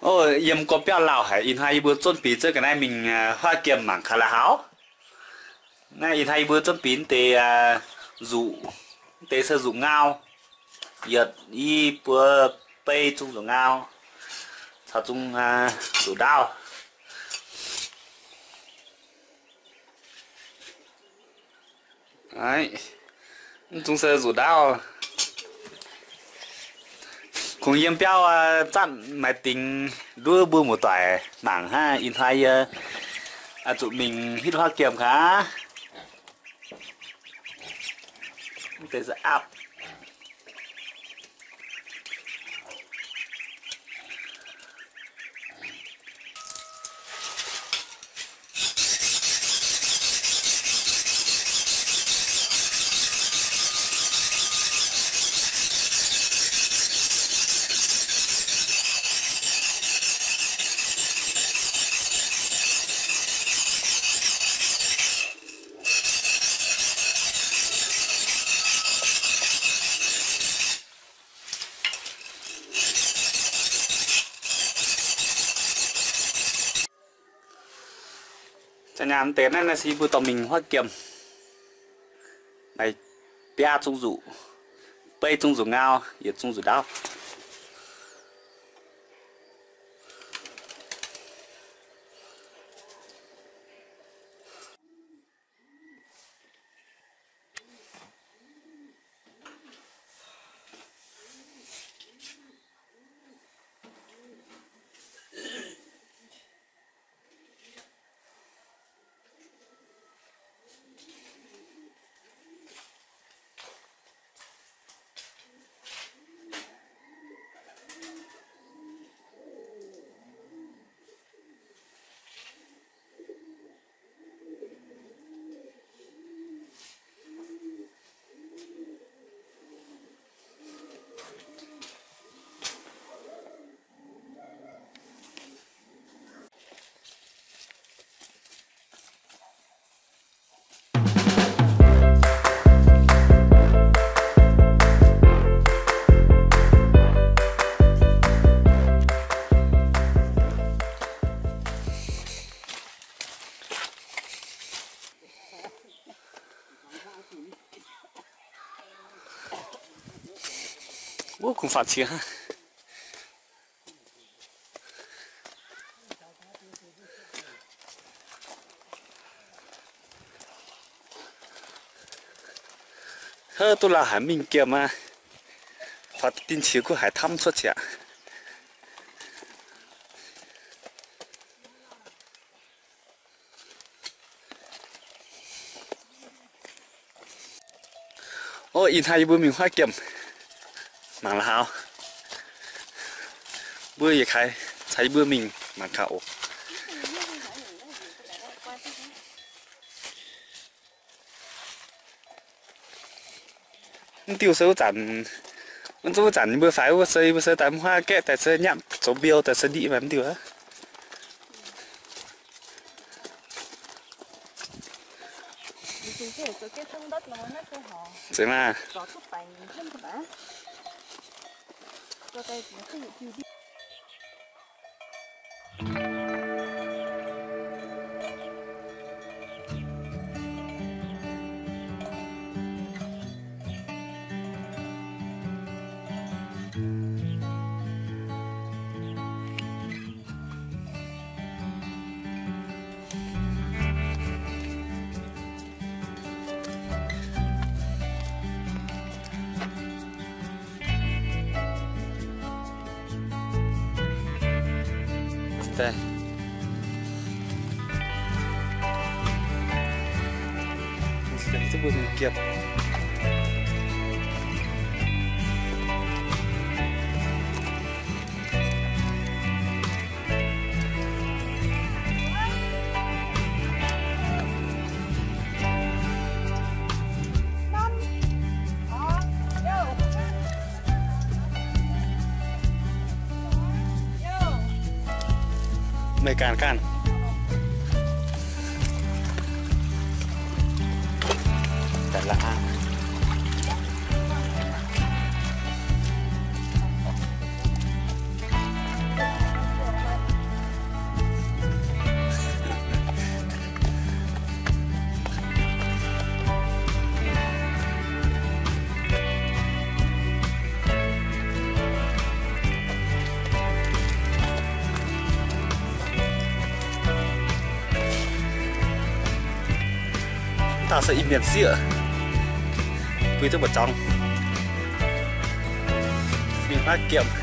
Yiem gorx-biauv lauh haic. Ih hnoi yie mbuo zuonv bieqc zunv ga'naaiv mingh huaav giemh mangc gaax la'haux. Naaiv ih hnoi yie mbuo zuonv bieqc deix nzuqc, deix se nzuqc ngau, yietc i buo bei zungv nzuqc ngau caux zungv nzuqc ndaauv. Mv zungv se nzuqc ndaauv. Kungx yiem biauv zanc maaih dingx nduov mbuo muoz-doic mangc hnangv. Ih hnoi yie zuqc mingh hitv huaav giemh gaax. Mv deix se aapv. Zanc naaiv deix naaiv, naaiv se yie mbuo dorh mingh huaav giemh. Maaih biaa zungv nzuqc, bei zungv nzuqc ngau, yietc zungv nzuqc ndaauv. Wuov kungx faatv qiex hnangv. Hov, duqv lauh haic, mingh giemh aqv. Faaux dinh qiex kuv haiz camv cuotv qiex. Ov, ih hnoi yie mbuo mingh huaav giemh mangc la'haux. Mbuo yietc kaaix caux yie mbuo mingh mangc gaax oc. Mv diuh se wuov zanc, mv zuqc wuov zanc yie mbuo faix wuov se, yie mbuo se daaih mv huaav gaeqv daaih se nyapv zoux mbiouh daaih se ndiqv maaih mv diuh aqv. Zeiz maah. Meih ganh ganh. Aa, se i mienh sieqv, bui duqv mbu'zorng mingh hnangv giemh.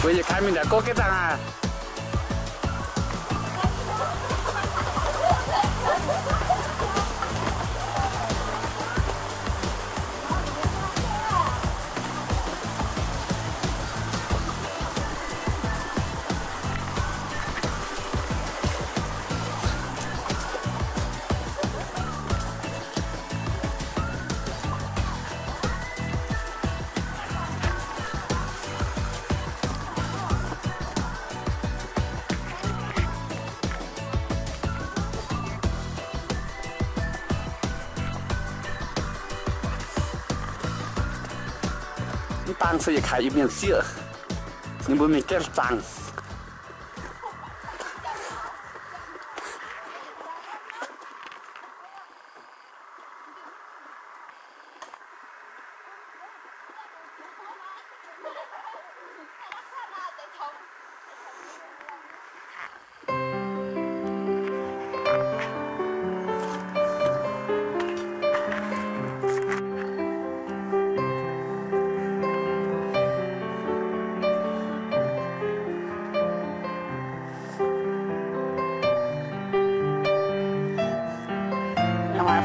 Weic yietc kaaix mingh ndaangc gouv geh zaangc aac. Mv daan se yietc kaaix Iu-Mienh sieqv, ninh mbuo mingh gaeqv zaangc.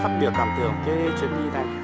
Phát biểu cảm tưởng cái chuyến đi này.